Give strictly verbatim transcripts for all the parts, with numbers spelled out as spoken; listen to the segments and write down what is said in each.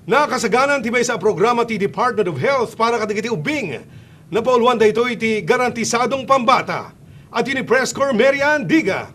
Nakasaganan ti maysa a programa ti Department of Health para kadagiti ubbing. Napauluan daytoy ti Garantisadong Pambata. Adda ni Press Corps Mary Ann Diga.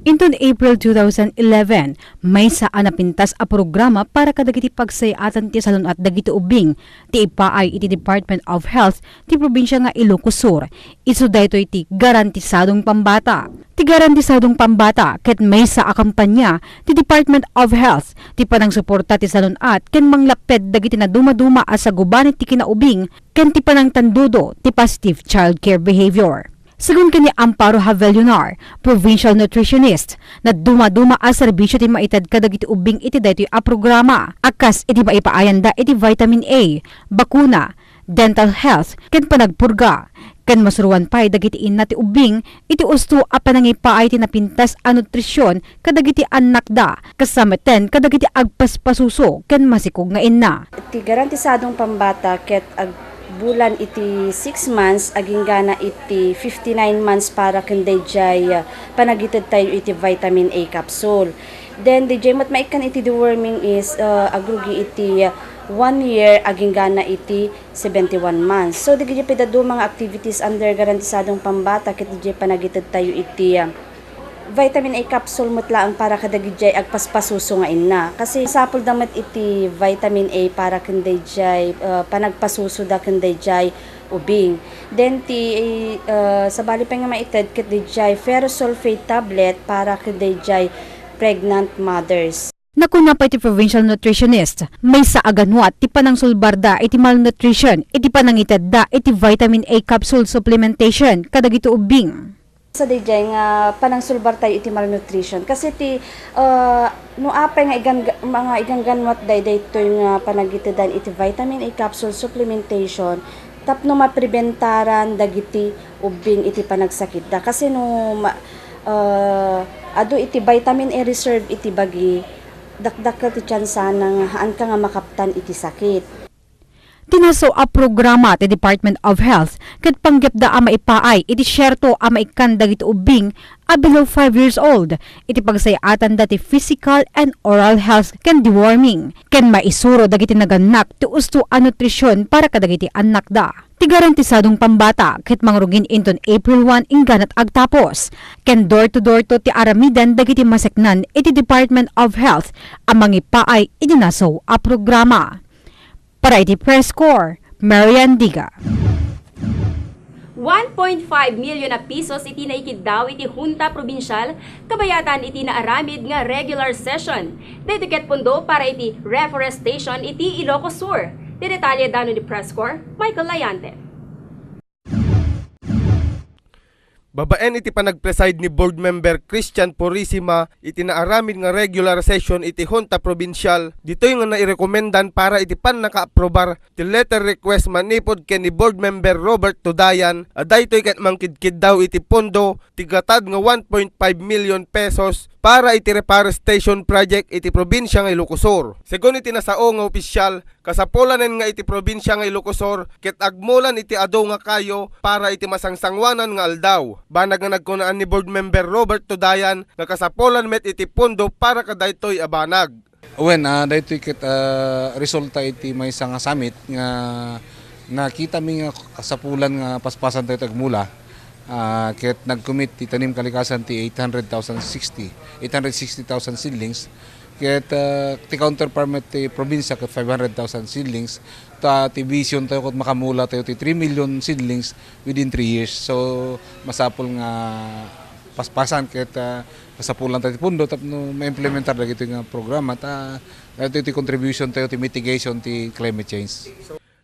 Inton April two thousand eleven, maysa a napintas a programa para kadagiti pagsay-atan ti salun-at dagiti ubbing ti ipaay iti Department of Health ti probinsya nga Ilocos Sur. Isu daytoy ti Garantisadong Pambata. Ti Garantisadong Pambata ket maysa a kampanya ti Department of Health ti panangsuporta ti salun-at ken manglapped dagiti nadumaduma a sagubanit ti kinaubing ken ti panangtandudo ti positive childcare behavior. Segun ken ni Amparo Javellonar, provincial nutritionist, nadumaduma a serbisyo ti maited kadagiti ubbing iti daytoy a programa, a kas iti maipaayanda iti vitamin A, bakuna, dental health, ken panagpurga. Ken masuroan pay dagiti inna ti ubbing iti usto a panangipaay ti napintas a nutrision kadagiti annakda, kas sa meten kadagiti agpaspasuso ken masikog nga inna. Ti Garantisadong Pambata ket agbulan iti six months aginggana iti fifty-nine months para ken daydiay, ah, panagitedtayo iti vitamin A capsule. Then, daydiay met maikkan iti deworming is, ah, agrugi iti, ah, one year aginggana iti seventy-one months. So, dagiti pay dadduma nga activities under Garantisadong Pambata ket daydiay panagitedtayo iti, ah, vitamin A capsule met laeng para kadagidiay agpaspasuso nga inna. Kasi sapulda met iti vitamin A para ken daydiay, ah, panagpasusoda ken daydiay ubing. Then ti, ah, sabali pay nga maited ket daydiay ferrous sulfate tablet para ken daydiay pregnant mothers. Nakuna pay ti provincial nutritionist, maysa a ganuat ti panangsulbarda iti malnutrition iti panangitedda iti vitamin A capsule supplementation kadagiti ubbing. Sa daydiay nga panangsulbartayo iti malnutrition. Kasi ti, ah, no apay nga igan-, mga igangganwat daytoy nga panagitedan iti vitamin A capsule supplementation, tapno mapreventaran dagiti ubbing iti panagsakitda. Kasi no ma-, ah, adu iti vitamin A reserve iti bagi, dakdakkel ti tiansana nga haanka nga makaptan iti sakit. Ti nasaw a programa ti Department of Health ket panggepda a maipaay iti sierto a maikkan dagiti ubbing a below five years old iti pagsay-atanda ti physical and oral health ken deworming, ken maisuro dagiti nagannak ti usto a nutrision para kadagiti annakda. Ti Garantisadong Pambata ket mangrugin inton April one ingganat agtapos, ken door to door to ti aramiden dagiti maseknan iti Department of Health a mangipaay iti nasaw a programa. Para iti Press Corps, Marian Diga. One point five million a pesos iti naikiddaw iti Junta Probinsial kabayatan iti naaramid nga regular session. Daytoy ket pondo para iti reforestation iti Ilocos Sur. Ti detalye dano ni Press Corps, Michael Layante. Babaen iti panagpreside ni Board Member Christian Purisima iti naaramid nga regular session iti Junta Probinsial, ditoy nga nairekomendan para iti pannakaaprobar ti letter request manipud ken ni Board Member Roberto Dayan a daytoy ket mangkidkiddaw iti pondo ti gatad nga one point five million pesos para iti reforestation project iti probinsia nga Ilocos Sur. Segun iti nasao nga opisyal, kasapulanen nga iti probinsia nga Ilocos Sur ket agmulan iti adu nga kayo para iti masangsangwanan nga aldaw. Banag nga nagkunaan ni Board Member Roberto Dayan nga kasapulan met iti pondo para kadaytoy a banag. Wen, ah, daytoy ket, ah, resulta iti maysa nga summit nga nakitami nga kasapulan nga paspasantayo ti agmula. Ah, ket nag-commit ti Tanim Kalikasan ti eight hundred thousand sixty, eight hundred sixty thousand seedlings. Ket, ah, ti counterpart met ti probinsia ket five hundred thousand seedlings. Ta ti visiontayo ket makamulatayo ti three million seedlings within three years. So, masapul nga paspasan ket, ah, kasapulantayo ti pondo tapno maimplementar dagitoy nga programa ta daytoy ti contributiontayo ti mitigation ti climate change.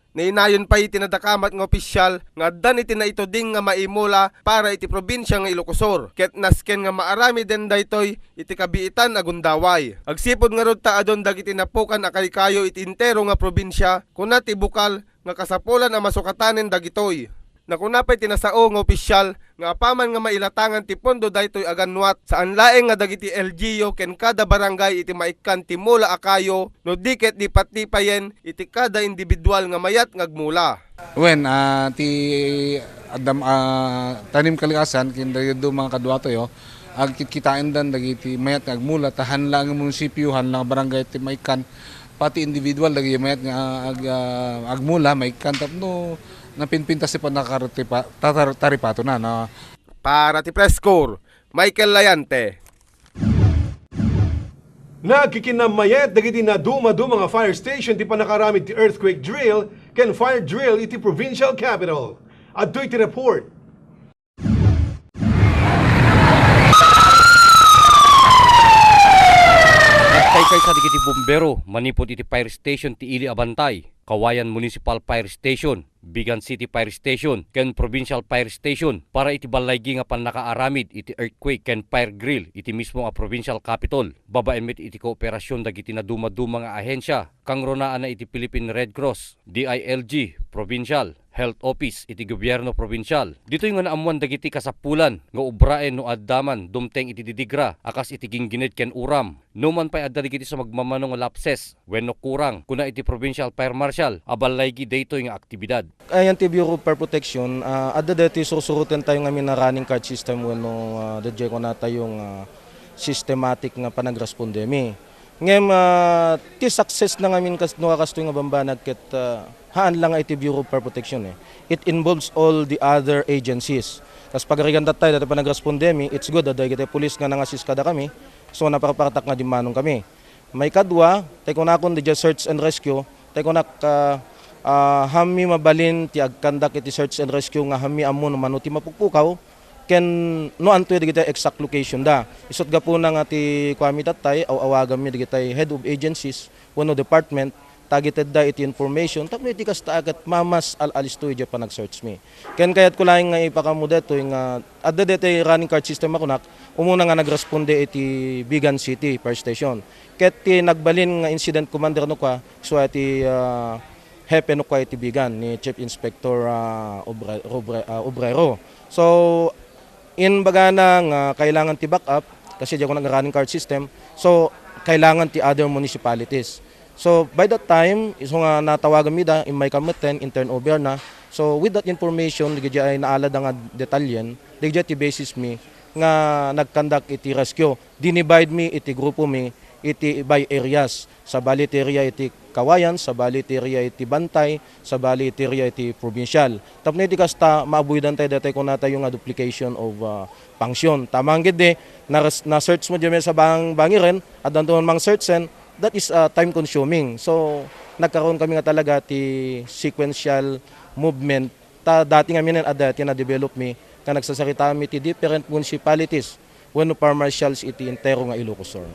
Nainayon pay iti nadakamat nga opisyal nga addan iti naituding nga maimula para iti probinsia nga Ilocos Sur, ket nasken nga maaramiden daytoy iti kabiitan a gundaway. Agsipud ngarud ta adun dagiti napukan a kaykayo iti entero nga probinsia, kuna ti bukal nga kasapulan a masukatanen dagitoy. Nakuna pay ti nasao nga opisyal nga apaman nga mailatangan ti pondo daytoy a ganwat, saan laeng nga dagiti L G U ken kada barangay iti maikkan ti mula a kayo, no di ket dipatipayen iti kada individual nga mayat nga agmula. Wen, ah, ti addam-, ah, Tanim Kalikasan ken daytoy mga kaduatayo, Agkitkitaendan dagiti mayat nga agmula, ta haan la nga munisipio, haan la nga barangay ti maikkan, pati individual dagiti mayat nga ag-, ah, agmula, maikkan tapno napinpintas ti pannakataripa-, tatar-, taripatona, no? Para ti Press Corps, Michael Layante. Nagkikinnamayat dagiti nadumaduma nga fire station ti pannakaaramid ti earthquake drill ken fire drill iti provincial capital. Adtoy ti report. Nagkaykaysa dagiti bumbero manipud iti fire station ti Ili a Bantay, Kawayan Municipal Fire Station, Vigan City Fire Station, ken Provincial Fire Station para iti ballaygi nga pannakaaramid iti earthquake ken fire drill iti mismo a provincial capitol, babaen met iti kooperasion dagiti nadumaduma nga ahensia, kangrunaanna iti Philippine Red Cross, D I L G, Provincial, Health Office iti gobierno probinsial. Ditoy nga naammuan dagiti kasapulan nga ubraen no adda man dumteng iti didigra a kas iti ginggined ken uram. Numan pay adda dagiti sumagmamano nga lapses wenno kurang, kuna iti Provincial Fire Marshal a ballaygi daytoy nga aktibidad. Ayan ti Bureau of Fire Protection, ah, adda daytoy sursuroten tayo ngamin a running card system wenno, ah, daydiay kunatayo nga systematic nga panagrespondemi. Ngem, ah, ti success na ngamin kas-, no kastoy nga bambanag ket, ah, haan la nga iti Bureau of Fire Protection, eh. It involves all the other agencies. Kas pagarigan tattay, dati panagrespondemi, it's good, adda dagiti pulis nga nang-assist kadakami. So, naparpartak nga dimmanon kami. Maikadua, tay kunakon, daydiay search and rescue, tay kunak, ah, ah, hammi mabalin ti agkandak iti search and rescue nga hammi ammo no mano ti mapukpukaw, ken no antoy dagiti exact location da. Isut' gapuna nga ti kuami tattay, aw-awaganmi dagiti head of agencies wenno department, ta agitedda iti information, tapno iti kasta a ket mamas al-alisto idiay panag-search mi. Ken kayatko laeng nga ipakaammo daytoy nga adda daytoy running card system a kunak, umuna nga nagresponde iti Vigan City Fire Station. Ket ti nagbalin nga incident commander no kua, isu a ti, ah, hepe no kua iti Vigan ni Chief Inspector, ah, Obre-, Robre-, ah, Obrero. So, imbagana nga kailangan ti backup, kasi diay kunak nga running card system. So, kailangan ti other municipalities. So, by that time, isu nga natawagan mi da, immayka metten, in turnover na. So, with that information, dagiti ay naalada nga detalyen, dagiti ti basis mi nga nagkandak iti rescue. Dinivide mi iti grupo mi iti by areas. Sabali ti area iti Kawayan, sabali ti area iti Bantay, sabali ti area iti provincial. Tapno iti kasta, ma-avoidan tayo daytoy kunatayo nga duplication of, ah, function. Tama nga gidi, na-, na-search mo diay sa bang-, bangiren, addanto man mang-searchen, that is, ah, time consuming. So, nagkaroon kami nga talaga ti sequential movement. Ta dati ngamin adda ti na-develop mi, nga nagsasarita mi ti different municipalities wenno fire marshals iti entero nga Ilocos Sur.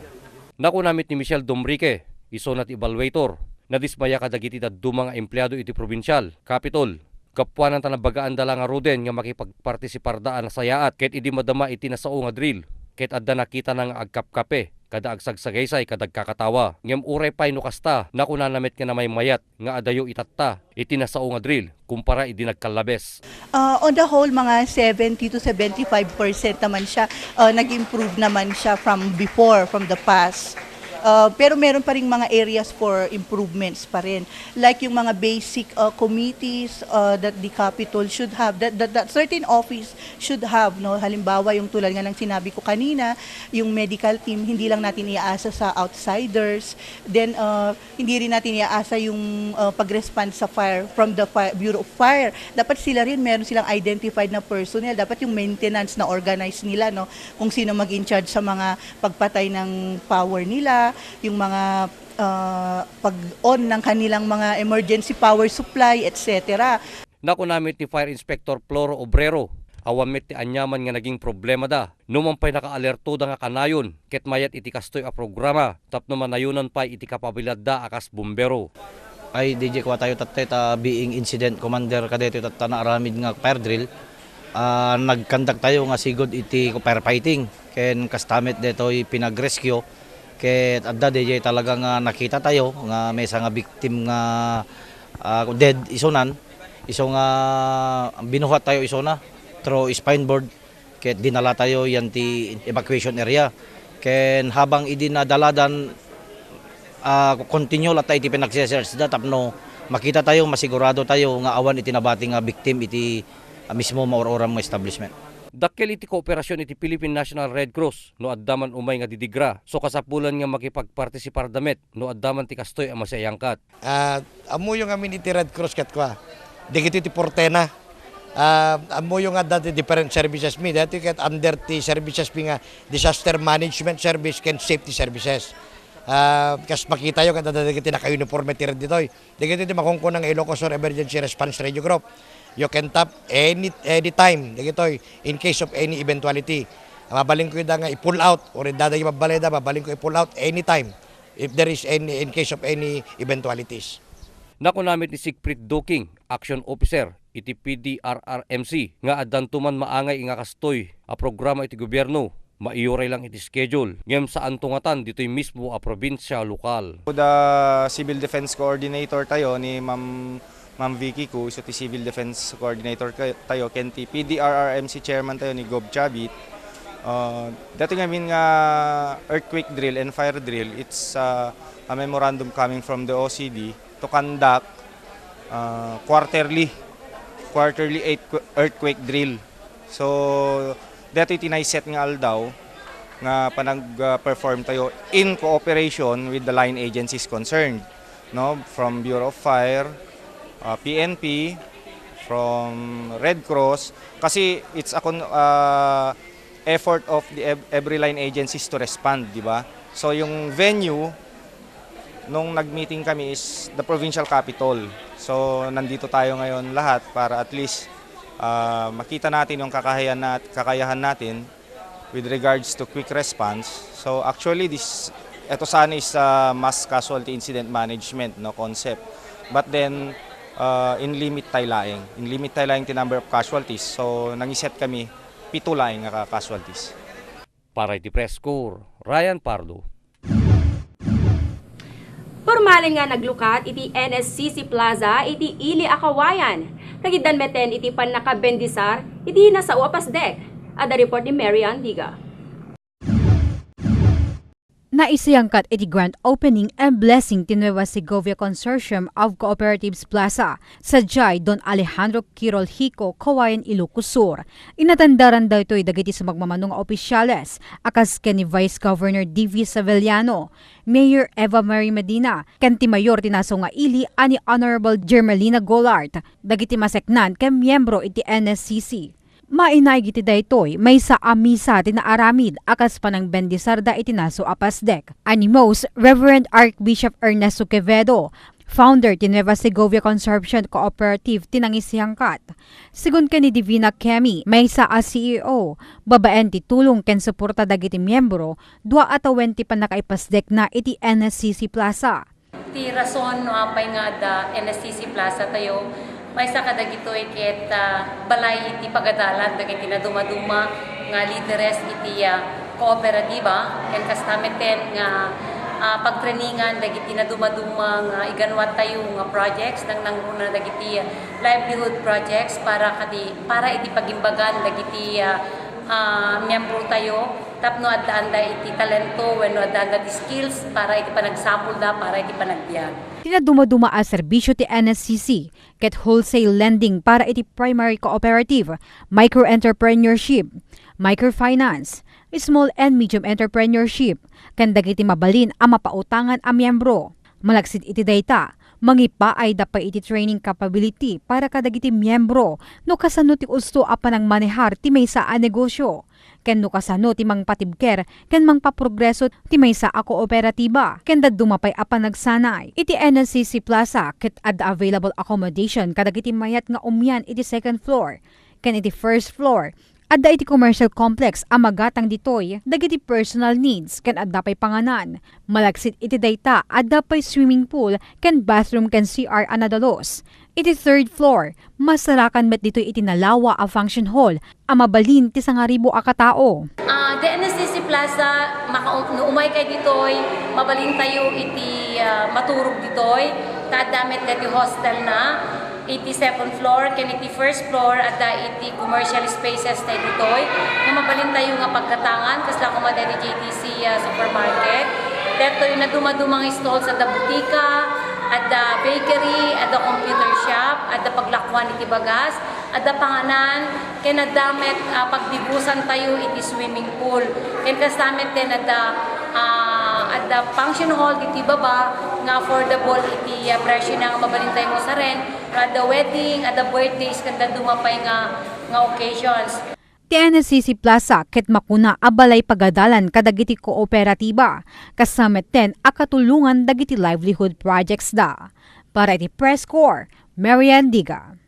Nakuna met ni Michelle Domrique, isuna ti evaluator, nadismaya kadagiti dadduma nga empleado iti probinsial, Capitol, gapuanan ta nabagaanda la ngaruden nga makipagpartisiparda a nasayaat ket idi madama iti nasao nga drill, ket adda nakitana nga agkapkape kada agsagsagaysay kada agkakatawa. Ngem uray pay no kasta, nakunana met nga namaymayat nga adayo itatta iti nasao nga drill kumpara idi nagkallabes. Ah, on the whole, mga seventy to seventy-five percent naman siya. Ah, nag-improve naman siya from before, from the past. Ah, pero meron pa ring mga areas for improvements pa rin. Like yung mga basic, ah, committees, ah, that the Capitol should have, that, that, that certain office should have, no? Halimbawa, yung tulad nga ng sinabi ko kanina, yung medical team, hindi lang natin iaasa sa outsiders. Then, ah, hindi rin natin iaasa yung, ah, pag-respond sa fire from the fi-, Bureau of Fire. Dapat sila rin, meron silang identified na personnel. Dapat yung maintenance na organize nila, no? Kung sino mag-in-charge sa mga pagpatay ng power nila, yung mga, ah, pag-on ng kanilang mga emergency power supply, et cetera. Nakuna met ni Fire Inspector Floro Obrero, awan met ti aniaman nga naging problemada. Numan pay nakaalertoda nga kanayon ket mayat iti kastoy a programa tapno manayonan pay iti kapabiladda a kas bumbero. Ay, D J, kuatayo tatta ta being incident commander kadaytoy tatta nga aramid nga fire drill. Ah, nagkandak tayo nga sigud iti firefighting ken kasta met daytoy pinag-rescue ket adda D J talaga nga nakita tayo nga maysa nga victim nga, ah, dead isunan. Isu nga binuhat tayo isuna through spine board. Ket dinala tayo yan ti evacuation area. Ken habang idi nadaladan, ah, continue latta iti pinagse-search da tapno makita tayo, masigurado tayo nga awan iti nabati nga victim iti, ah, mismo maur-uram nga establishment. Dakkel iti kooperasion iti Philippine National Red Cross no adda man umay nga didigra. So kasapulan nga makipagpartisiparda met no adda man ti kastoy a masiayangkat. Ah, ammoyo ngamin iti Red Cross ket kua, dagitoy ti portena. Ah, ammoyo nga adda ti different services mi. Daytoy ket under ti services mi nga disaster management service ken safety services. Ah, kas makitayo nga adda dagiti naka-uniforme ti red ditoy. Dagitoy ti makunkuna nga Ilocos Sur Emergency Response Radio Group. You can tap any, anytime dagitoy in case of any eventuality. Mabalinko ida nga i-pull out, or dadayo babbaleda, mabalinko i-pull out anytime if there is any, in case of any eventualities. Nakuna met ni Siegfried Duking, Action Officer iti P D R R M C, nga addanto man maangay nga kastoy a programa iti gobierno, maiuray lang iti schedule, ngem saanto ngatan ditoy mismo a probinsia lokal. The civil defense coordinator tayo ni Ma'am, Ma'am Vicky Cu, isu ti civil defense coordinator kay-, tayo, ken ti P D R R M C chairman tayo ni Gov Chavit. Uh, dati ngamin nga earthquake drill and fire drill, it's, uh, a memorandum coming from the O C D to conduct, uh, quarterly, quarterly earthqu-, earthquake drill. So, dati ti naiset nga aldaw nga panag-perform tayo in cooperation with the line agencies concerned, no? From Bureau of Fire, uh, P N P, from Red Cross, kasi it's a con-, uh, effort of the ev-, every line agencies to respond, di ba? So, yung venue, nung nag-meeting kami is the provincial capitol. So, nandito tayo ngayon lahat para at least, ah, makita natin yung kakayahan nat-, kakayahan natin with regards to quick response. So, actually, this, eto sana is, ah, mass casualty incident management, no, concept. But then, ah, in limit tayo laeng. In limit tayo laeng ti number of casualties. So, nangiset kami pito laeng nga ka-, casualties. Para iti Press Corps, Ryan Pardo. Pormal nga naglukat iti N S C C Plaza iti Ili a Kawayan. Nagiddan metten iti pannakabendisar iti nasao a pasdek. Adda report ni Mary Ann Diga. Naisayangkat iti grand opening and blessing ti Nueva Segovia Consortium of Cooperatives Plaza, sadiay Don Alejandro Quirol Hico, Kawayan, Ilocos Sur. Inatendaran daytoy dagiti sumagmamano nga opisyales a kas ken ni Vice Governor D V Sevillano, Mayor Eva Marie Medina, ken ti Mayor ti nasao nga ili a ni Honorable Germelina Golart, dagiti maseknan ken miyembro iti N S C C. Mainaig iti daytoy, maysa a misa ti naaramid a kas panangbendisarda iti nasao a pasdek. Animos, Reverend Archbishop Ernesto Quevedo, founder ti Nueva Segovia Consortium Cooperative ti nangisiyangkat. Sigun ken ni Divina Kemi, maysa a C E O, babaen ti tulong ken suporta dagiti miyembro, dua a tawen ti pannakaipasdekna iti N S C C Plaza. Ti rason no apay nga adda N S C C Plaza tayo, maysa kadagitoy ket, ah, balay iti pagadalan dagiti nadumaduma nga lideres iti, ah, kooperatiba, ken kasta metten nga, ah, pagtrainingan dagiti nadumaduma nga iganuat tayo nga projects, nangnangruna dagiti, ah, livelihood projects para kadi, para iti pagimbagan dagiti, ah, ah, miyembro tayo. Tapno addaanda iti talento wenno addaanda ti skills para iti panagsapulda, para iti panagbiag. Ti nadumaduma a serbisio ti N S C C ket wholesale lending para iti primary cooperative, micro-entrepreneurship, microfinance, small and medium entrepreneurship, ken dagiti mabalin a mapautangan a miyembro. Malaksid iti dayta, mangipaayda pay iti training capability para kadagiti miyembro no kasano ti usto a panangmanehar ti maysa a negosyo, ken no kasano ti mangpatibker ken mangpaprogreso ti maysa a kooperatiba, ken dadduma pay a panagsanay. Iti N S C C Plaza ket adda available accommodation kadagiti mayat nga umian iti second floor, ken iti first floor, adda iti commercial complex a magatang ditoy dagiti personal needs ken adda pay panganan. Malaksid iti dayta, adda pay swimming pool ken bathroom ken C R a nadalus. Iti third floor, masarakan met ditoy iti nalawa a function hall a mabalin ti sangaribu a katao. Ah, the N S C C Plaza, maka-, no umay kay ditoy, mabalin tayo iti, ah, maturog ditoy, ta adda met dati hostel na. Iti second floor ken iti first floor, adda iti commercial spaces tayo ditoy nga mabalin tayo nga paggatangan, kasla koma daydi J T C, ah, supermarket. Daytoy nadumaduma nga stalls, adda butika, adda bakery, adda computer shop, adda paglakuan iti bagas, Adda panganan, ken adda met, ah, pagdibusantayo iti swimming pool. Ken kasta met den adda, ah, adda function hall ditoy baba nga affordable iti, ah, presyo na nga mabalintayo nga usaren. Adda wedding, adda birthdays, ken dadduma pay nga, nga occasions. Ti N S C C Plaza ket makuna a balay pagadalan kadagiti kooperatiba, kasta met den a katulongan dagiti livelihood projects da. Para iti Press Corps, Marian Diga.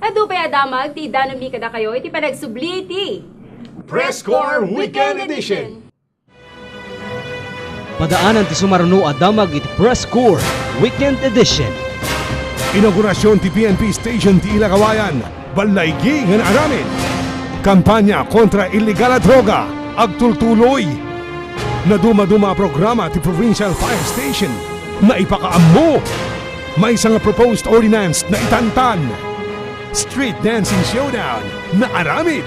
Adu pay a damag ti idanonmi kadakayo iti panagsubli ti Press Corps Weekend Edition. Padaanan ti sumaruno a damag iti Press Corps Weekend Edition. Inaugurasyon ti P N P Station ti Ilakawayan, Ballaigi ngan Aramid. Kampanya kontra illegal a droga, agtultuloy. Nadumaduma a programa ti Provincial Fire Station, naipakaammo. Maysa nga proposed ordinance, naitantan. Street Dancing Showdown, naaramid.